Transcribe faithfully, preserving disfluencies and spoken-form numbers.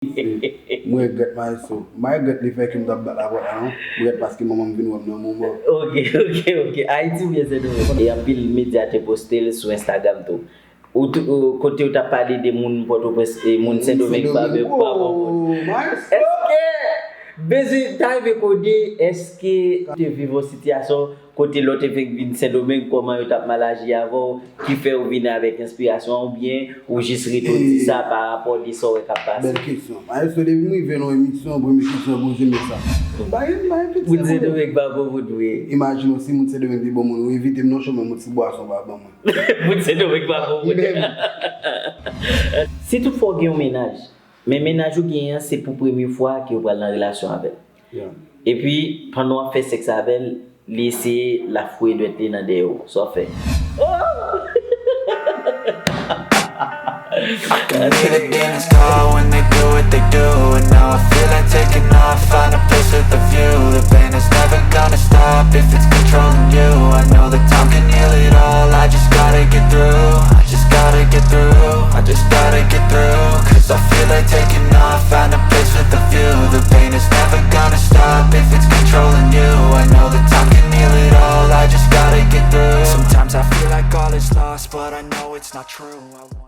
M regrèt, maestro. M pa regrèt lefètke m t ap bat lapòt la, non. M regrèt paske manman m vin wè m nan moman. Ok, ok, ok. Ayiti oubyen Sendomeng? E anpil medya te poste l sou Instagram tou. Ou tou, ou, kote ou t ap pale de moun Pòtoprens e moun Sendomeng pa pa bon moun. Oh, maestro! Èske, bezwen ta rive kote, èske ou te viv yon sitiyasyon kote lè w te fenk vin Sendomeng, kòman yo t ap mal aji avè w, ki fè ou vin avèk enspirasyon an, oubyen ou jis ret ou di sa pa rapò de sa w wè k ap pase? Bèl kesyon. Maestro, depi m rive nan yon emisyon, premye kesyon poze m e sa. M pa gen, m pa gen piti. Moun Sendomeng pa bon moun vre. Imajine w si moun Sendomeng te bon moun, ou envite m nan show, men moun ti bwason pa ban mwen. Moun Sendomeng pa bon moun. Menm. Si toutfwa w gen yon mennaj, men mennaj ou genyen an se pou premye fwa ke w pral nan relasyon avè l. Yeah. Epi, pandan w ap fè sèks avè l, li eseye l ap foure dwèt li nan dèyè w. Sa w ap fè? Can hear the demons call when they do what they do. And now I feel like taking off, find a place with a view. The pain is never gonna stop if it's controlling you. I know that time can heal it all, I just gotta get through. I just gotta get through, I just gotta get through. Cause I feel like taking off, find a place with a view. The pain is never gonna stop if it's controlling you. I know that time can heal it all, I just gotta get through. Sometimes I feel like all is lost, but I know it's not true. I